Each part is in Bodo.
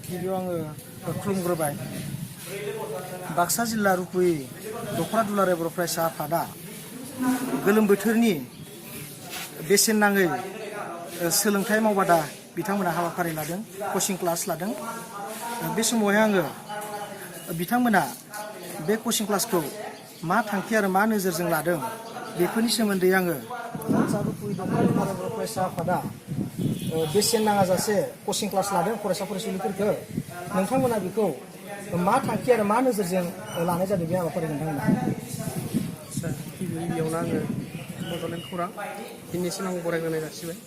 गिबियाव आङो खुलुमग्रोबाय बाक्सा जिल्ला रुपुइ दख'ना दुलाराय बर' फरायसा आफादा गोलोम बोथोरनि बेसेन नाङै सोलोंथाइ मावबादा बिथांमोना हाबाफारि लादों कचिं क्लास लादों बे समावहाय आङो बिथांमोना बे कचिं क्लासखौ मा थांखि आरो मा नोजोरजों लादों बेफोरनि सोमोन्दै आङो बाक्सा रुपुइ दख'ना दुलाराय बर' फरायसा आफादा बेसेन नाङाजासे कचिं क्लास लादों फरायसा फरायसुलिफोरखौ नोंथांमोना बेखौ मा थांखि आरो मा नोजोरजों लानाय जादों बे हाबाफारिखौ नोंथांमोना गिबियावनो आङो बड'लेण्ड खौरां दिनैसिम आं बरायहोनाय जासिबाय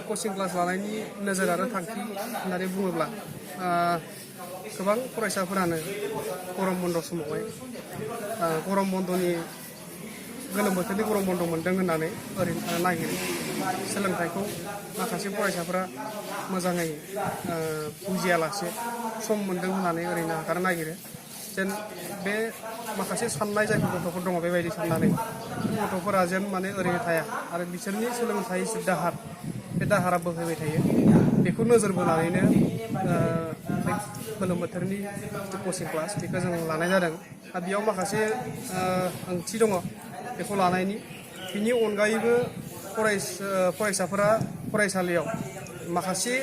कचिं क्लास लानायनि नोजोर आरो थांखि होननानै बुङोब्ला गोबां फरायसाफोरानो गरम बन्द समावहाय गरम बन्दनि गोलोम बोथोरनि गरम बन्द मोन्दों होननानै ओरैनो थानो नागिरो सोलोंथाइखौ माखासे फरायसाफोरा मोजाङै बुजियालासे सम मोन्दों होननानै ओरैनो नागारनो नागिरो जेन बे माखासे साननाय जायफोर गथ'फोर दङ बेबायदि साननानै गथ'फोरा जेन माने ओरैनो थाया आरो बिसोरनि सोलोंथाइ दाहार बे दाहारा बोहैबाय थायो बेखौ नोजोर बोनानैनो बे गोलोम बोथोरनि कचिं क्लास बेखौ जों लानाय जादों आरो बेयाव माखासे ओंथि दङ बेखौ लानायनि बिनि अनगायैबो फरायसाफोरा फरायसालियाव माखासे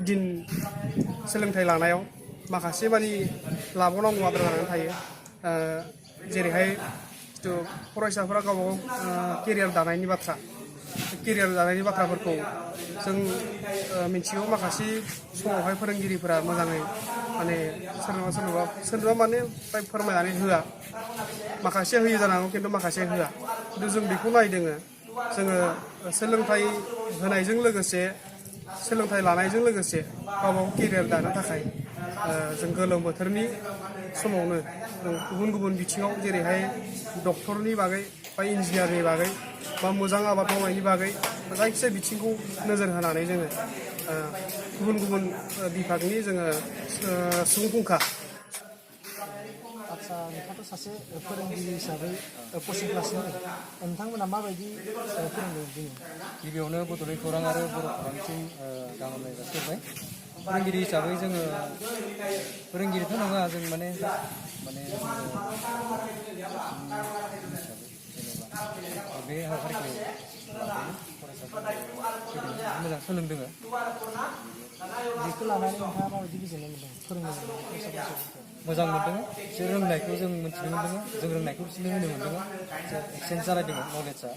दिन सोलोंथाइ लानायाव माखासे मानि लाबावनांगौ आद्रा जानानै थायो जेरैहाय जिथु फरायसाफोरा गावबा गाव केरियार दानायनि बाथ्राफोरखौ जों मिथिगौ माखासे समावहाय फोरोंगिरिफोरा मोजाङै माने सोरनोबा माने फ्राय फोरमायनानै होआ माखासे होयो जानांगौ खिन्थु माखासे होआ खिन्थु जों बेखौ नायदों जोङो सोलोंथाइ होनायजों लोगोसे सोलोंथाइ लानायजों लोगोसे गावबा गाव केरियार दानो थाखाय जों गोलोम बोथोरनि समावनो गुबुन गुबुन बिथिङाव जेरैहाय डक्टरनि बागै बा इन्जिनियारनि बागै बा मोजां आबाद मावनायनि बागै जायखिजाया बिथिंखौ नोजोर होनानै जोङो गुबुन गुबुन बिभागनि जोङो सुबुं फुंखा आदसा नोंथाङाथ' सासे फोरोंगिरि हिसाबै कचिं क्लासनि नोंथांमोना माबायदि फोरोंदों दिनै गिबियावनो बड'लेण्ड खौरां आरो बर' खौरांसिम गाहाम हामलायनाय जासिहरबाय फोरोंगिरि हिसाबै जोङो फोरोंगिरिथ' नङा जों माने जेनेबा बे हाबाफारिखौ लादों फरायसाफोरा मोजां सोलोंदों बेखौ लानानै नोंथाङा माबायदि गोजोननाय मोन्दों फोरोंनो फरायसाफोरखौ मोजां मोन्दों बिसोर रोंनायखौ जों मिथिनो मोन्दों जों रोंनायखौ बिसोरनो होनो मोन्दों एक्सचेन्ज जालायदों नलेजआ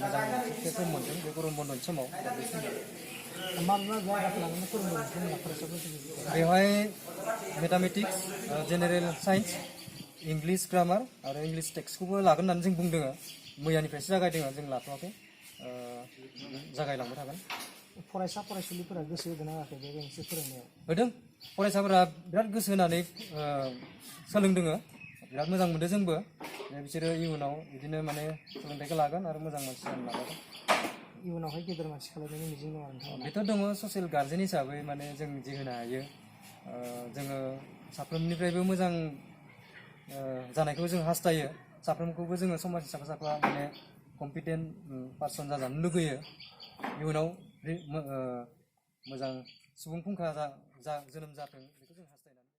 मोजां मोनसे सम मोन्दों बे गरम बन्दनि समाव बे समाव बेवहाय mathematics general science English grammar आरो इंलिश टेक्सखौबो लागोन होननानै जों बुंदों मैयानिफ्रायसो जागायदों जों लाथ'वाखै जागायलांबाय थागोन फरायसा फरायसुलिफोरा गोसो होदों होआखै बे गंसे फोरोंनायाव होदों फरायसाफोरा बिराद गोसो होनानै सोलोंदों बिराद मोजां मोनदों जोंबो बिसोरो इयुनाव बिदिनो माने सोलोंथाइखौ लागोन आरो मोजां मानसि जानो नाजागोन इयुनावहाय गेदेर मानसि खालामनायनि मिजिं दङ नोंथां बेथ' दङ ससियेल गार्जेन हिसाबै माने जों जि होनो हायो जोङो साफ्रोमनिफ्रायबो मोजां जानायखौ जों हास्थायो साफ्रोमखौबो जोङो समाज साफा माने कम्पिटेन्ट पार्सन जाजानो लुगैयो इयुनाव मोजां सुबुं फुंखा जोनोम जाथों